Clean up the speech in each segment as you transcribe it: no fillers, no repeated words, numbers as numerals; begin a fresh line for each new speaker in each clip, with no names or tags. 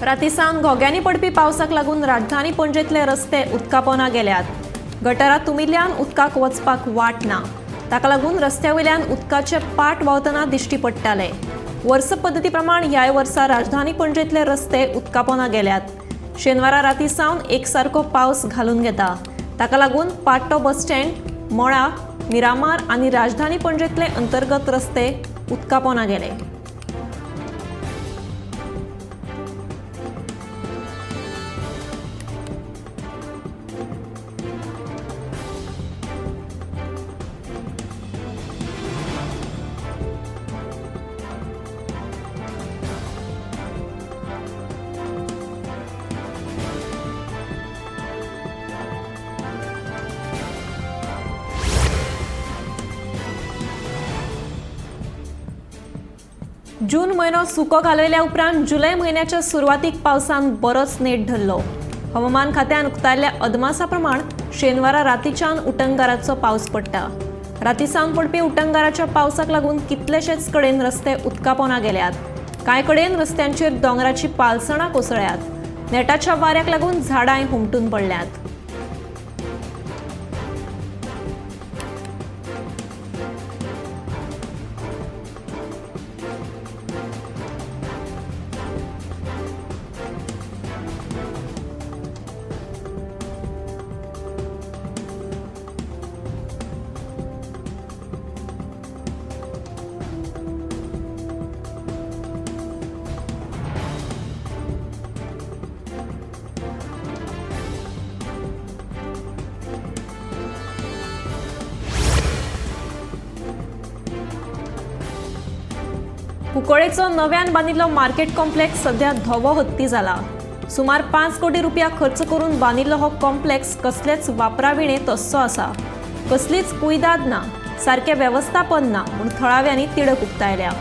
राती सावन घोग्यांनी पडपी पावसाक लागून राजधानी पणजेंतले रस्ते उदकापोना गेल्यात. गटारां तुमिल्ल्यान उदकाक वचपाक वाट ना. ताका लागून रस्त्या वयल्यान उदकाचे पाट व्हांवतना दिश्टी पडटाले. वर्स पद्दती प्रमाण ह्याय वर्सा राजधानी पणजेंतले रस्ते उदकापोना गेल्यात. शेनवारा राती सावन एकसारको पावस घालून घेता. ताका लागून पाट्टो बस स्टँड, मळा, मिरामार आनी राजधानी पणजेंतले अंतर्गत रस्ते उदकापोना गेले. जून म्हयनो सुको घालयल्या उपरांत जुलय म्हयन्याच्या सुरवातीक पावसान बरोच नेट धरलो. हवामान खात्यान उक्तायल्ल्या अदमासा प्रमाण शेनवारा रातीच्यान उटंगाराचो पावस पडटा. राती सावन पडपी उटंगाराच्या पावसाक लागून कितलेशेच कडेन रस्ते उदकापोना गेल्यात. कांय कडेन रस्त्यांचेर दोंगराची पालसणां कोसळ्यात. नेटाच्या वाऱ्याक लागून झाडांय हुमटून पडल्यात. कुंकळेचो नव्यान बांदिल्लो मार्केट कॉम्प्लेक्स सध्या धवो हत्ती जाला. सुमार 5 कोटी रुपया खर्च करून बांदिल्लो हो कॉम्प्लेक्स कसलेच वापराविणे तस्सो आसा. कसलीच कुयदाद ना, सारकें वेवस्थापन ना म्हूण थळाव्यांनी तिडक उक्तायल्या.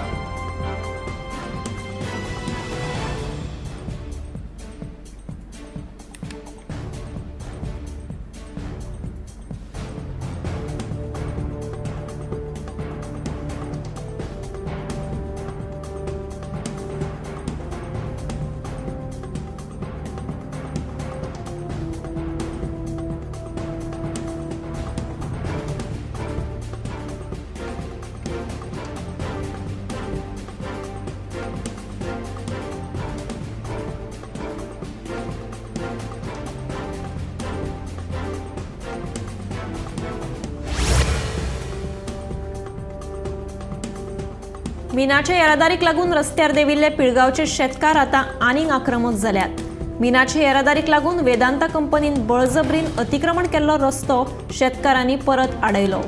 मिनाच्या येरादारीक लागून रस्त्यार देविल्ले पिळगांवचे शेतकार आतां आनीक आक्रमक जाल्यात. मिनाचे येरादारीक लागून वेदांता कंपनीन बळजबरीन अतिक्रमण केल्लो रस्तो शेतकारांनी परत आडयलो.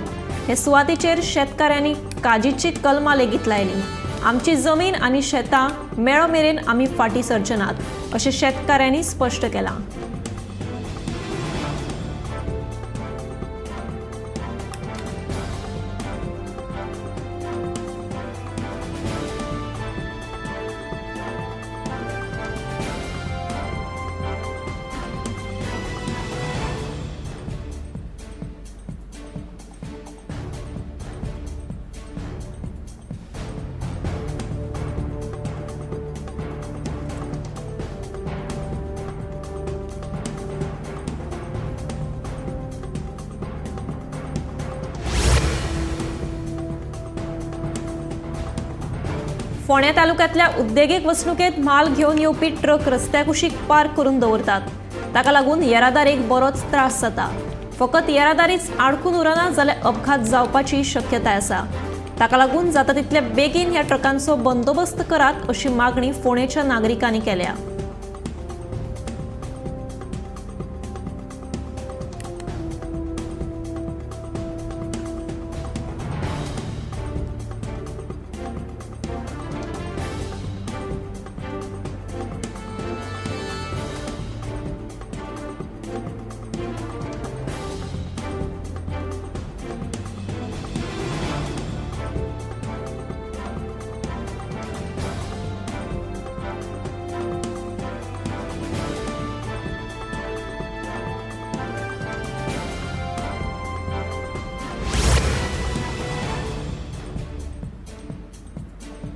हे सुवातेचेर शेतकारांनी काजीची कलमां लेगीत लायली. आमची जमीन आनी शेतां मेळो मेरेन आमी फाटीं सरचे नात अशें शेतकारांनी स्पश्ट केलां. फोंड्या तालुक्यांतल्या उद्देगीक वसणुकेंत म्हाल घेवन येवपी ट्रक रस्त्या कुशीक पार्क करून दवरतात. ताका लागून येरादारीक बरोच त्रास जाता. फकत येरादारीच आडकून उरना जाल्यार अपघात जावपाची शक्यताय आसा. ताका लागून जाता तितले बेगीन ह्या ट्रकांचो बंदोबस्त करात अशी मागणी फोंडेच्या नागरिकांनी केल्या.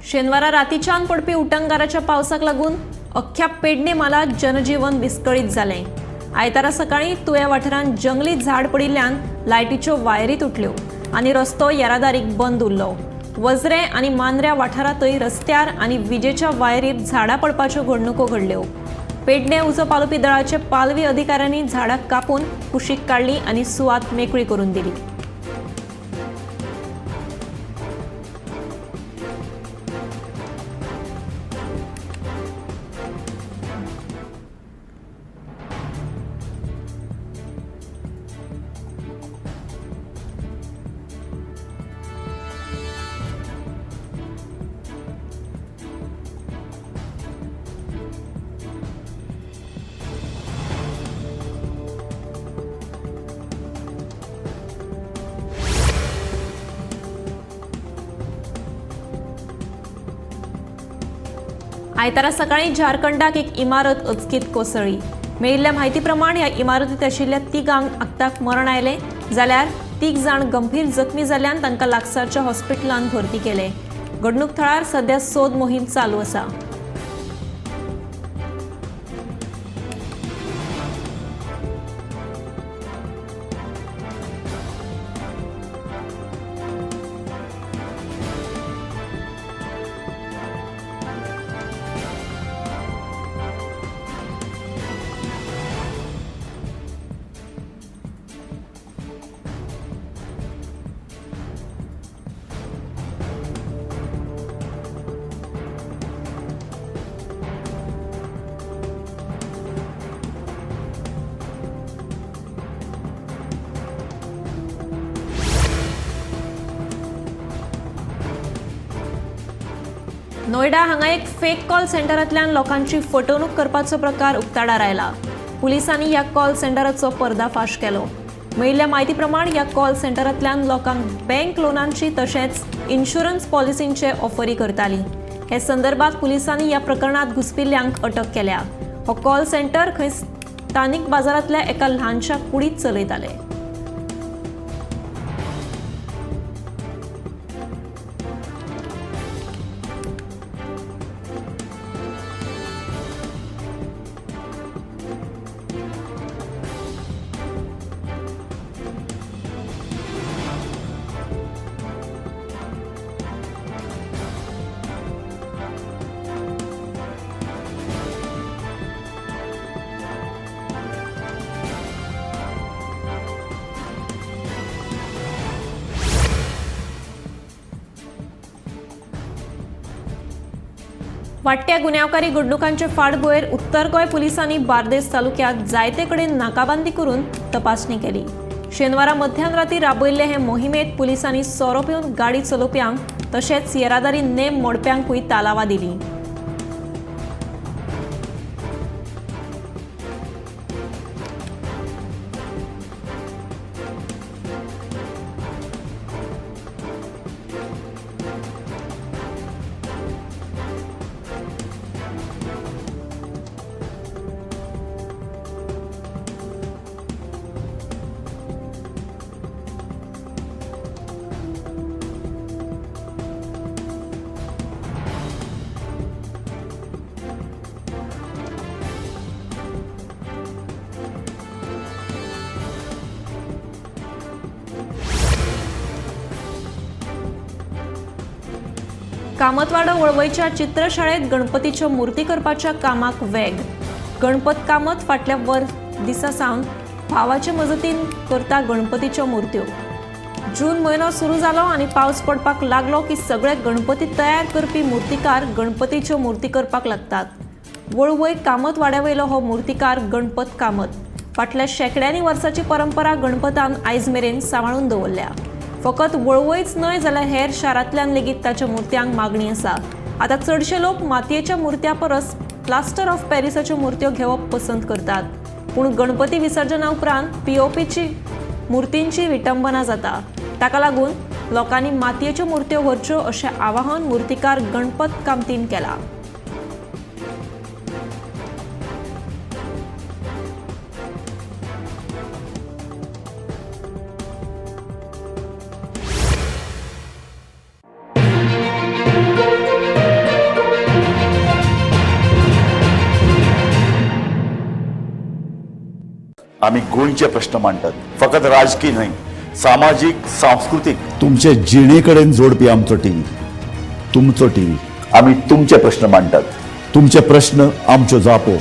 शेनवारा रातीच्यान पडपी उटंगाराच्या पावसाक लागून अख्ख्या पेडणे म्हालांत जनजीवन विस्कळीत जालें. आयतारा सकाळीं तुयें वाठारांत जंगली झाड पडिल्ल्यान लायटीच्यो वायरी तुटल्यो आनी रस्तो येरादारीक बंद उरलो. वजरे आनी मांद्र्या वाठारांतय रस्त्यार आनी विजेच्या वायरीर झाडां पडपाच्यो घडणुको घडल्यो. पेडणे उजो पालोवपी दळाचे पालवी अधिकाऱ्यांनी झाडां कापून कुशीक काडली आनी सुवात मेकळी करून दिली. आयतारा सकाळी झारखंडाक एक इमारत अचकीत कोसळ्ळी. मेळिल्ल्या म्हायती प्रमाण ह्या इमारतींत आशिल्ल्या तिगांक आक्ताक मरण आयलें जाल्यार 3 जाण गंभीर जखमी जाल्ल्यान तांकां लागसारच्या हॉस्पिटलांत भरती केले. घडणूक थळार सध्या सोद मोहीम चालू आसा. नोएडा हांगा एक फेक कॉल सेंटरांतल्यान लोकांची फटवणूक करपाचो प्रकार उक्ताडार आयला. पुलिसांनी ह्या कॉल सेंटराचो पर्दाफाश केलो. मेळिल्ल्या म्हायती प्रमाण ह्या कॉल सेंटरांतल्यान लोकांक बँक लोनांची तशेंच इन्शुरन्स पॉलिसींचे ऑफरी करताली. हे संदर्भात पुलिसांनी ह्या प्रकरणांत घुसपिल्ल्यांक अटक केल्या. हो कॉल सेंटर खंय स्थानीक बाजारांतल्या एका ल्हानशा कुडींत चलयताले. वाडट्या गुन्यांवकारी घडणुकांचे फाटभुंयेर उत्तर गोंय पुलिसांनी बार्देस तालुक्यांत जायते कडेन नाकाबंदी करून तपासणी केली. शेनवारा मध्यान राती राबयल्ले हे मोहिमेंत पुलिसांनी सोरो पिवन गाडी चलोवप्यांक तशेंच येरादारी नेम मोडप्यांकूय तालावा दिली. कामतवाडो वळवयच्या चित्रशाळेत गणपतीच्यो मूर्ती करपाच्या कामाक वेग. गणपत कामत फाटल्या वर दिसा सावन भावाचे मजतीन करता गणपतीच्यो मूर्त्यो. जून म्हयनो सुरू जालो आनी पावस पडपाक लागलो की सगळे गणपती तयार करपी मूर्तिकार गणपतीच्यो मूर्ती करपाक लागतात. वळवय कामतवाड्या वयलो हो मूर्तिकार गणपत कामत फाटल्या शेंकड्यांनी वर्साची परंपरा गणपतान आयज मेरेन सांबाळून दवरल्या. फकत वळवयच न्हय जाल्यार हेर शारांतल्यान लेगीत ताच्या मूर्त्यांक मागणी आसा. आतां चडशे लोक मातयेच्या मूर्त्यां परस प्लास्टर ऑफ पॅरिसाच्यो मूर्त्यो घेवप पसंत करतात. पूण गणपती विसर्जना उपरांत पीओपीची मूर्तींची विटंबना जाता. ताका लागून लोकांनी मातयेच्यो मूर्त्यो व्हरच्यो अशें आवाहन मूर्तिकार गणपत कामतीन केलां.
आमी गोंयचे प्रश्न मांडटात, फकत राजकीय न्हय, सामाजीक, सांस्कृतीक, तुमचे जिणे कडेन जोडपी आमचो टीव्ही, तुमचो टीव्ही। आमी तुमचे प्रश्न मांडटात, तुमचे प्रश्न आमच्यो जापो,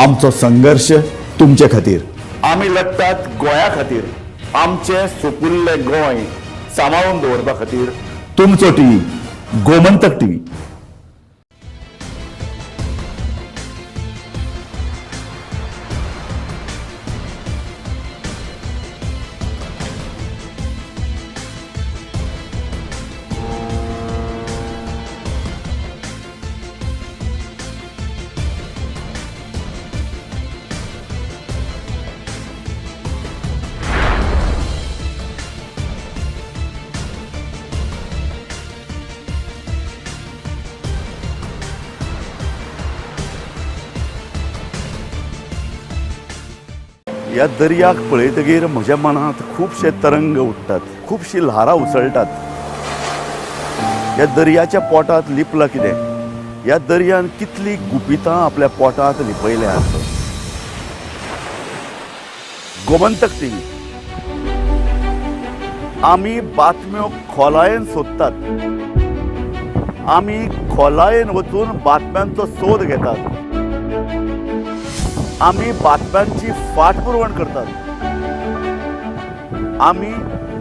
आमचो संघर्श तुमचे खातीर। आमी लढटात गोंया खातीर, आमचें सुपुल्लें गोंय सांबाळून दवरपा खातीर। तुमचो टीव्ही, गोमंतक टीव्ही। ह्या दर्याक पळयतगीर म्हज्या मनांत खुबशे तरंग उठ्ठात, खुबशी ल्हारां उसळटात। ह्या दर्याच्या पोटांत लिपलां कितें? ह्या दर्यान कितली गुपितां आपल्या पोटांत लिपयल्यांत। गोमंतक टीव्ही, आमी बातम्यो खोलायेन सोदतात, आमी खोलायेन वचून बातम्यांचो सोद घेतात, आमी बातम्यांची फाटपुरवण करतात, आमी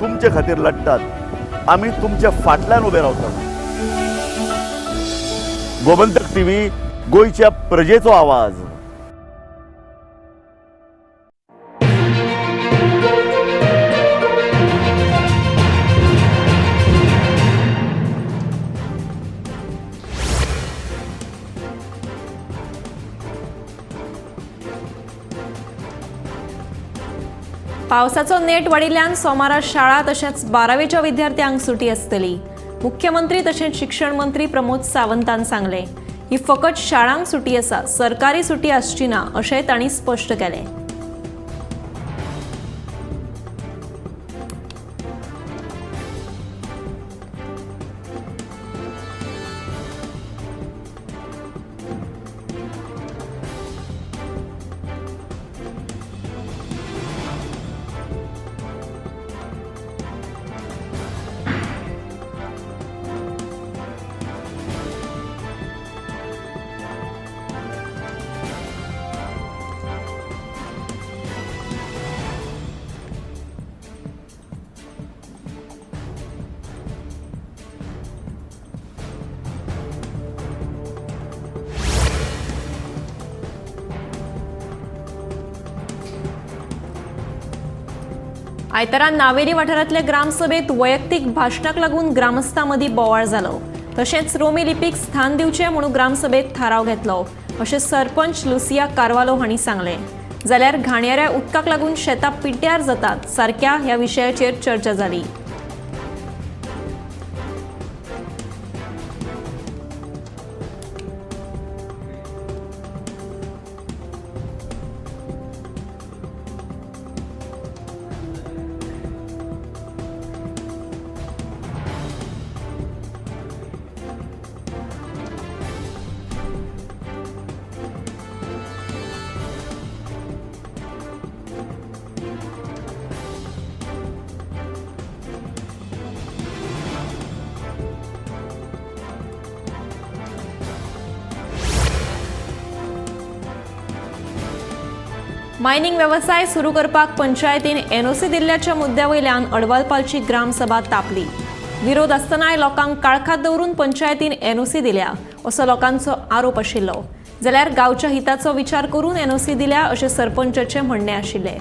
तुमचे खातीर लढटात, आमी तुमच्या फाटल्यान उबे रावतात। गोमंतक टीव्ही, गोंयच्या प्रजेचो आवाज।
पावसाचो नेट वाडिल्ल्यान सोमारा शाळा तशेंच 12वेच्या विद्यार्थ्यांक सुटी आसतली। मुख्यमंत्री तशेंच शिक्षण मंत्री प्रमोद सावंतान सांगलें, ही फकत शाळांक सुटी आसा, सरकारी सुटी आसची ना अशें तांणी स्पश्ट केलें। आयतारा नावेली वाठारांतल्या ग्रामसभेत वैयक्तीक भाशणाक लागून ग्रामस्थां मदीं बोवाळ जालो। तशेंच रोमी लिपीक स्थान दिवचें म्हणून ग्रामसभेत थाराव घेतलो अशें सरपंच लुसिया कार्वालो हांणी सांगलें। जाल्यार घाणयाऱ्या उदकाक लागून शेतां पिड्ड्यार जातात सारक्या ह्या विशयाचेर चर्चा जाली। मायनिंग वेवसाय सुरू करपाक पंचायतीन एनओसी दिल्ल्याच्या मुद्द्या वयल्यान अडवालपालची ग्रामसभा तापली। विरोध आसतनाय लोकांक काळखात दवरून पंचायतीन एनओसी दिल्या असो लोकांचो आरोप आशिल्लो। जाल्यार गांवच्या हिताचो विचार करून एनओसी दिल्या अशें सरपंचाचें म्हणणें आशिल्लें।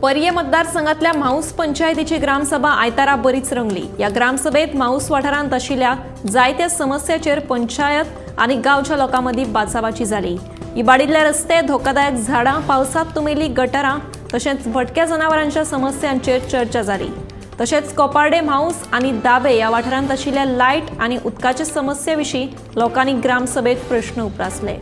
पर्ये मतदारसंघातल्या म्हाऊस पंचायतीची ग्रामसभा आयतारा बरीच रंगली. ह्या ग्रामसभेत म्हाऊस वाठारांत आशिल्ल्या जायत्या समस्याचेर पंचायत आनी गांवच्या लोकां मदीं बाचाबाची जाली. इबाडिल्ले रस्ते, धोकादायक झाडां, पावसांत तुंबिल्ली गटारां तशेंच भटक्या जनावरांच्या समस्यांचेर चर्चा जाली. तशेंच कोपार्डे, म्हाऊस आनी दाबे ह्या वाठारांत आशिल्ल्या लायट आनी उदकाच्या समस्ये विशीं लोकांनी ग्रामसभेत प्रश्न उप्रासले.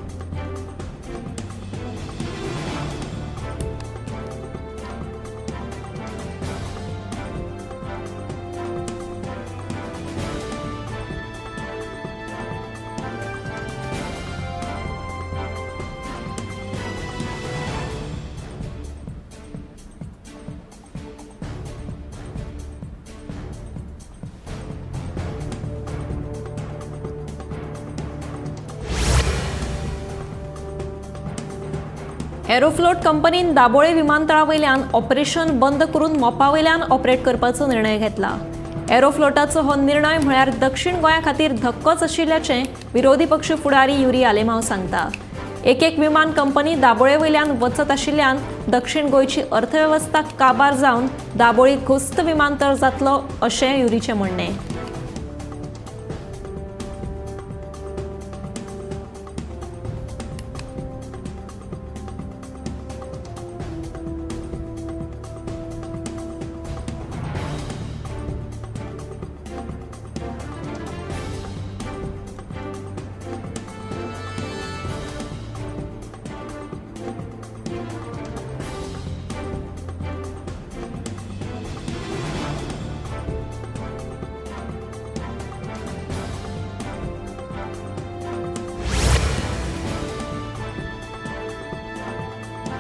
एरोफ्लोट कंपनीन दाबोळे विमानतळावयल्यान ऑपरेशन बंद करून मोपावयल्यान ऑपरेट करपाचो निर्णय घेतला. एरोफ्लोटाचो हो निर्णय म्हळ्यार दक्षिण गोंया खातीर धक्कोच आशिल्ल्याचें विरोधी पक्ष फुडारी युरी आलेमाव सांगता. एक एक विमान कंपनी दाबोळे वयल्यान वचत आशिल्ल्यान दक्षिण गोंयची अर्थवेवस्था काबार जावन दाबोळी घोस्त विमानतळ जातलो अशें युरीचें म्हणणें.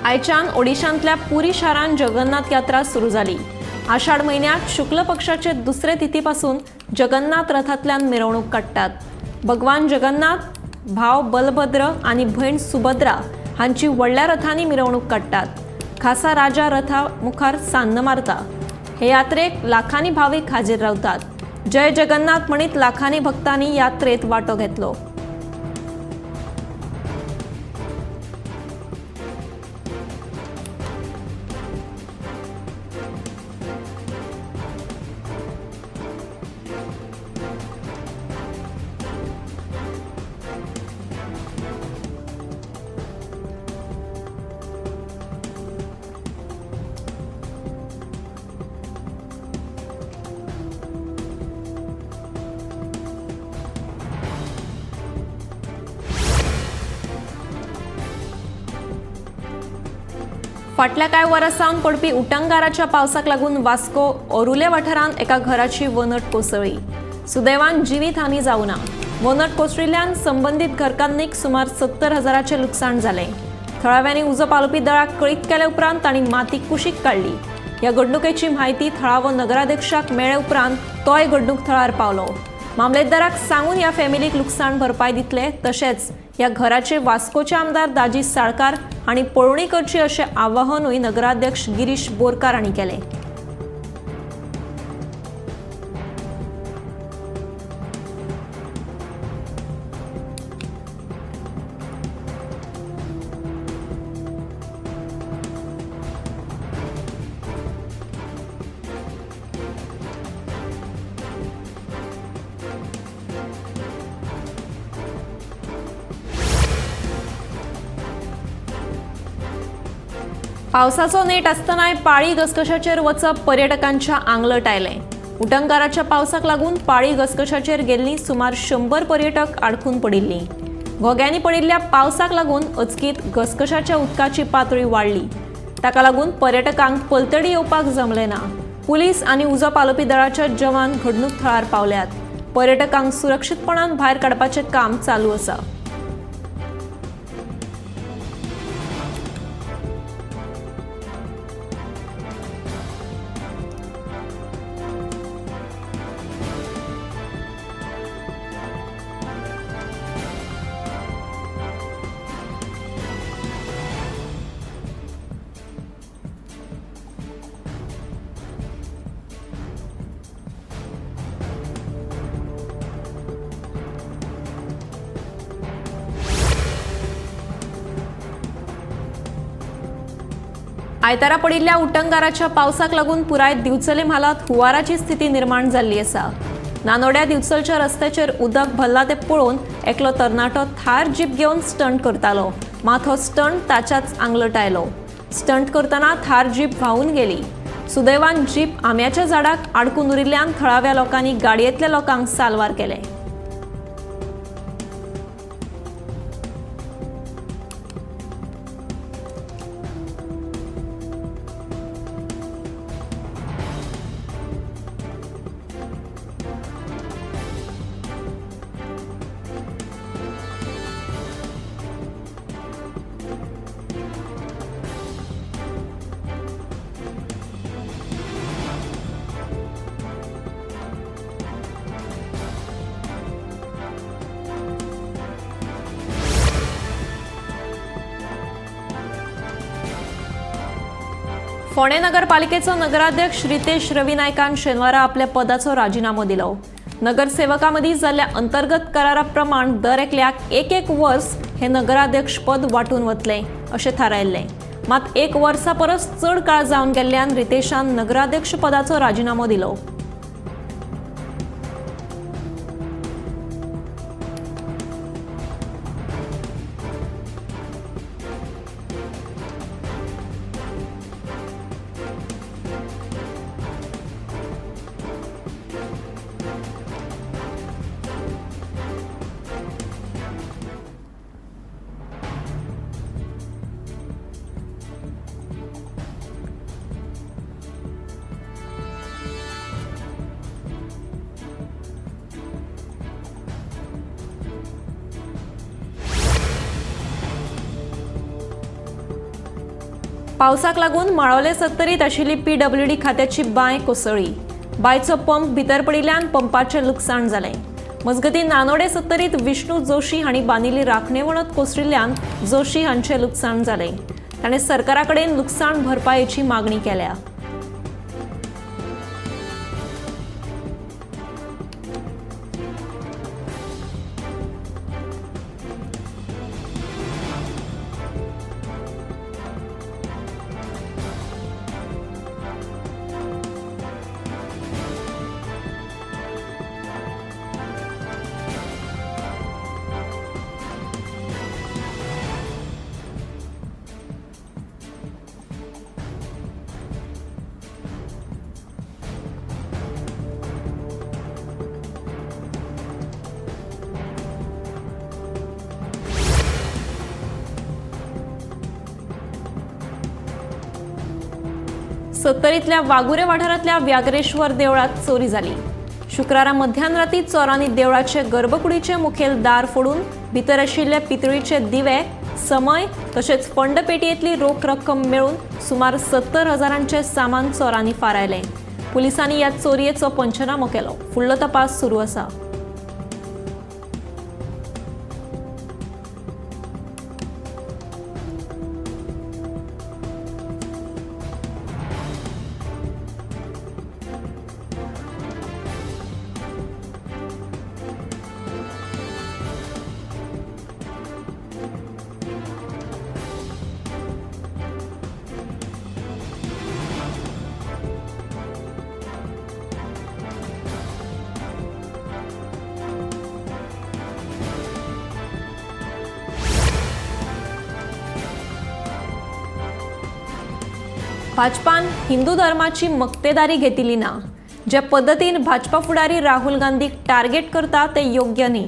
आयच्यान ओडिशांतल्या पुरी शारांत जगन्नाथ यात्रा सुरू जाली. आषाढ म्हयन्यात शुक्ल पक्षाचे दुसरे तिथीपासून जगन्नाथ रथांतल्यान मिरवणूक काडटात. भगवान जगन्नाथ, भाव बलभद्र आनी भयण सुभद्रा हांची व्हडल्या रथांनी मिरवणूक काडटात. खासा राजा रथा मुखार सान्न मारता. हे यात्रेक लाखांनी भावीक हाजीर रावतात. जय जगन्नाथ म्हणीत लाखांनी भक्तांनी यात्रेत वांटो घेतलो. फाटल्या कांय वरां सावन पडपी उटंगाराच्या पावसाक लागून वास्को ओरुले वाठारांत एका घराची वनट कोसळ्ळी. सुदैवान जिवीत हानी जावना. वनट कोसळिल्ल्यान संबंदीत घरकान्नीक सुमार 70,000 लुकसाण जालें. थळाव्यांनी उजो पालोवपी दळाक कळीत केले उपरांत तांणी माती कुशीक काडली. ह्या घडणुकेची म्हायती थळावो नगराध्यक्षाक मेळ्ळे उपरांत तोय घडणूक थळार पावलो. मामलेदाराक सांगून ह्या फॅमिलीक लुकसाण भरपाय दितले. तशेंच ह्या घराचे वास्कोचे आमदार दाजी साळकार हांणी पळोवणी करची अशें आवाहनूय नगराध्यक्ष गिरीश बोरकार हांणी केलें. पावसाचो नेट आसतनाय पाळी घसघशाचेर वचप पर्यटकांच्या आंगलट आयलें. उटंगाराच्या पावसाक लागून पाळी घसघशाचेर गेल्लीं सुमार 100 पर्यटक आडखून पडिल्लीं. घोग्यांनी पडिल्ल्या पावसाक लागून अचकीत घसघशाच्या उदकाची पातळी वाडली. ताका लागून पर्यटकांक पलतडी येवपाक जमलें ना. पुलीस आनी उजो पालोवपी दळाचे जवान घडणूक थळार पावल्यात. पर्यटकांक सुरक्षीतपणान भायर काडपाचें काम चालू आसा. आयतारा पडिल्ल्या उटंगाराच्या पावसाक लागून पुराय दिवचले म्हालांत हुंवाराची स्थिती निर्माण जाल्ली आसा. नानोड्या दिवचलच्या रस्त्याचेर उदक भरला तें पळोवन एकलो तरणाटो थार जीप घेवन स्टंट करतालो. मात हो स्टंट ताच्याच आंगलट आयलो. स्टंट करतना थार जीप व्हांवून गेली. सुदैवान जीप आंब्याच्या झाडाक आडकून उरिल्ल्यान थळाव्या लोकांनी गाडयेंतल्या लोकांक साल्वार केले. फोंडें नगरपालिकेचो नगराध्यक्ष रितेश रवी नायकान शेनवारा आपल्या पदाचो राजिनामो दिलो. नगरसेवकां मदीं जाल्ल्या अंतर्गत करारा प्रमाण दर एकल्याक एक एक वर्स हे नगराध्यक्ष पद वांटून वतलें अशें थारायल्लें. मात एक वर्सा परस चड काळ जावन गेल्ल्यान रितेशान नगराध्यक्ष पदाचो राजिनामो दिलो. पावसाक लागून माळोले सत्तरीत आशिल्ली पीडब्ल्यूडी खात्याची बांय कोसळ्ळी. बांयचो पंप भितर पडिल्ल्यान पंपाचें लुकसाण जालें. मजगतीं नानोडे सत्तरीत विष्णू जोशी हांणी बांदिल्ली राखणे वणत कोसळिल्ल्यान जोशी हांचें लुकसाण जालें. ताणें सरकारा कडेन लुकसाण भरपायेची मागणी केल्या. सत्तरीतल्या वाघुरे वाठारांतल्या व्याघ्रेश्वर देवळात चोरी जाली. शुक्रारा मध्यानराती चोरांनी देवळाचे गर्भकुडीचे मुखेल दार फोडून भितर आशिल्ले पितळीचे दिवे, समय तशेंच फंडपेटयेंतली रोख रक्कम मेळून सुमार 70,000 सामान चोरांनी फारायलें. पुलिसांनी ह्या चोरयेचो पंचनामो केलो. फुडलो तपास सुरू आसा. भाजपान हिंदू धर्माची मक्तेदारी घेतली ना. ज्या पद्दतीन भाजपा फुडारी राहुल गांधीक टार्गेट करता ते योग्य न्ही.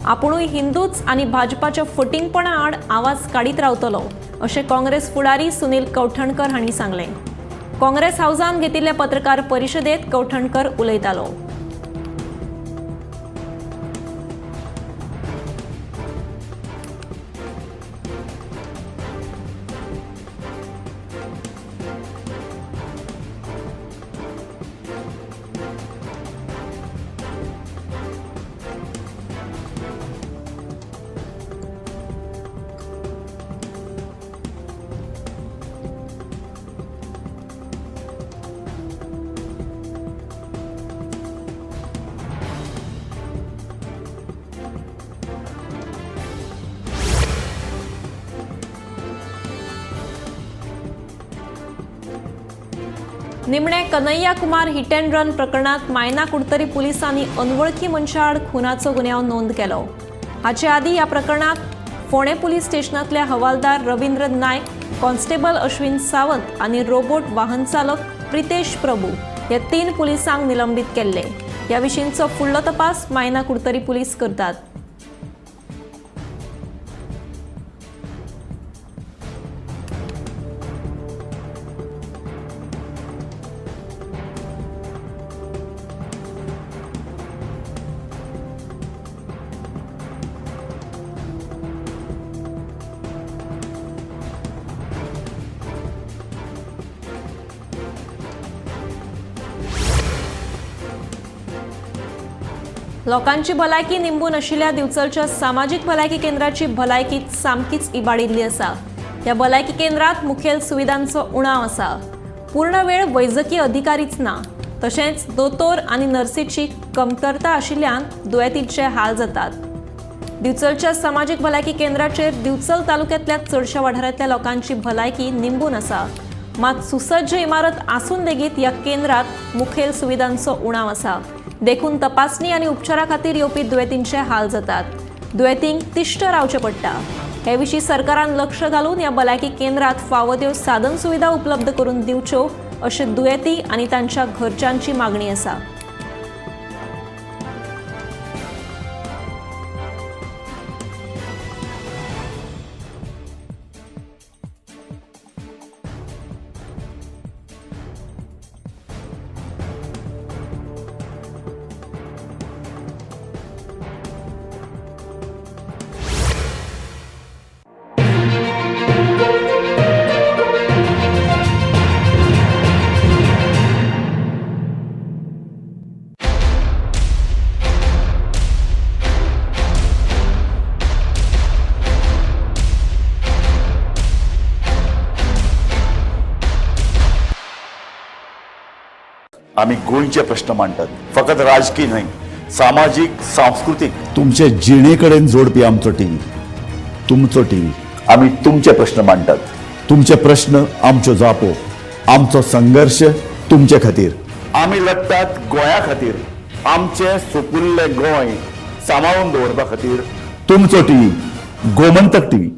आपुणूय हिंदूच आनी भाजपाच्या फटींगपणा आड आवाज काडीत रावतलो अशें काँग्रेस फुडारी सुनील कवठणकर हांणी सांगलें. काँग्रेस हावजान घेतिल्ले पत्रकार परिशदेंत कवठणकर उलयतालो. निमणे Kanhaiya Kumar hit and run प्रकरणात मायना कुडतरी पुलिसांनी अनवळखी मनशा आड खुनाचो गुन्यांव नोंद केलो. हाचे आदीं ह्या प्रकरणात फोंडें पुलीस स्टेशनांतले हवालदार रवींद्र नायक, कॉन्स्टेबल अश्विन सावंत आनी रोबोट वाहन चालक प्रितेश प्रभू ह्या 3 पुलिसांक निलंबीत केल्ले. ह्या विशींचो फुडलो तपास मायना कुडतरी पुलीस करतात. लोकांची भलायकी निंबून आशिल्ल्या दिवचलच्या सामाजीक भलायकी केंद्राची भलायकी सामकीच इबाडिल्ली आसा. ह्या भलायकी केंद्रात मुखेल सुविधांचो उणाव आसा. पूर्ण वेळ वैजकी अधिकारीच ना, तशेंच दोतोर आनी नर्सीची कमतरता आशिल्ल्यान दुयेंतींचे हाल जातात. दिवचलच्या सामाजीक भलायकी केंद्राचेर दिवचल तालुक्यांतल्या चडशा वाठारांतल्या लोकांची भलायकी निंबून आसा. मात सुसज्ज इमारत आसून लेगीत ह्या केंद्रात मुखेल सुविधांचो उणाव आसा. देखून तपासणी आनी उपचारा खातीर येवपी दुयेंतींचे हाल जातात. दुयेंतींक तिश्ट रावचें पडटा. हे विशीं सरकारान लक्ष घालून ह्या भलायकी केंद्रात फावो त्यो साधन सुविधा उपलब्ध करून दिवच्यो अशें दुयेंती आनी तांच्या घरच्यांची मागणी आसा.
आमी गोंयचे प्रश्न मांडटात, फकत राजकी न्हय, सामाजीक, सांस्कृतीक, तुमचे जिणे कडेन जोडपी आमचो टीव्ही, तुमचो टीव्ही. आमी तुमचे प्रश्न मांडटात, तुमचे प्रश्न आमच्यो जापो, आमचो संघर्श तुमचे खातीर. आमी लढटात गोंया खातीर, आमचें सुपुल्लें गोंय सांबाळून दवरपा खातीर. तुमचो टीव्ही, गोमंतक टीव्ही.